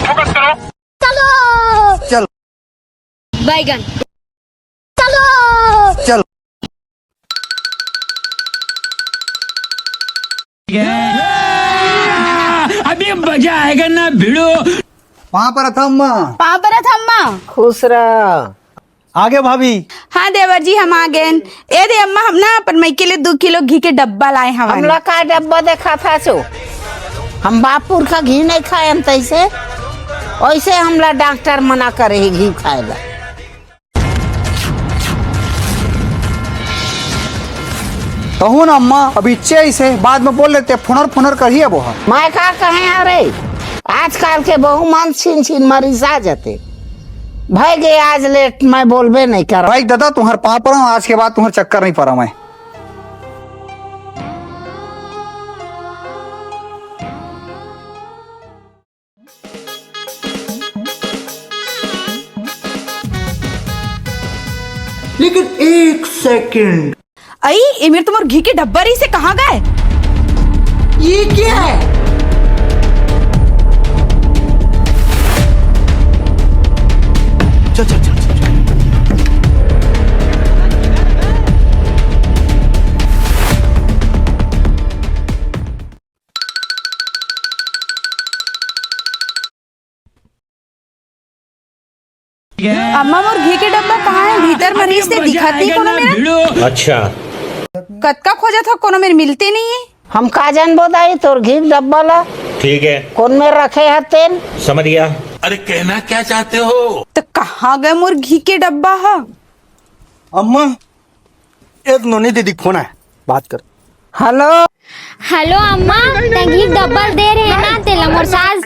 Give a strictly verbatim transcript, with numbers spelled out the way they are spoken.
Focus करो। चलो। चल। बैगन। चलो। चल। अभी मजा आएगा ना भिड़ो। पाँव परत हँव अम्मा। पाँव परत हँव अम्मा। खुश रह। आगे भाभी। हाँ देवर जी, हम आ गेन। ए दे अम्मा, हम ना अपन मइके ले दू किलो घी के डब्बा लाए हवन। हमला का डब्बा देखाथस? हम बाप पुरखा घी नइ खायन तइसे, ओइसे हमला डॉक्टर मना करे हे घी खाए ला। कहूँ ना अम्मा, अब इच्चे अइसे, बाद में बोल लेते, फुनर फुनर करही अब ओहा। मैं का कहें अरे, आजकल के बहू मन छिन छिन म रिसा जथे। भइगे आज ले मैं बोलबे नइ करँव। भाई दादा, तुम्हर पाँव परँव, आज के बाद तुम्हर चक्कर नइ परँव मैं। लेकिन एक सेकंड। अई, ए मेर तो मोर घी के डब्बा रहिसे, कहाँ गए? ये क्या है? चल, चल, चल, चल, चल। अम्मा, मोर घी के डब्बा कहाँ हे? भीतर म रहिसे, दिखत नइ कोनो मेर। अच्छा। कतका खोजत हँव, कोनो मेर मिलते नइ हे। हम का जानबो दाई तोर घी के डब्बा ला? ठीक है। कोन मेर रखे हस तेन? समझ गया। अरे कहना क्या चाहते हो? त कहाँ गए मोर घी के डब्बा ह? अम्मा, ए नोनी दीदी के फोन आय, बात कर। हेलो। हेलो अम्मा, तैं घी डब्बा ल दे रहे ना, तेला मोर सास।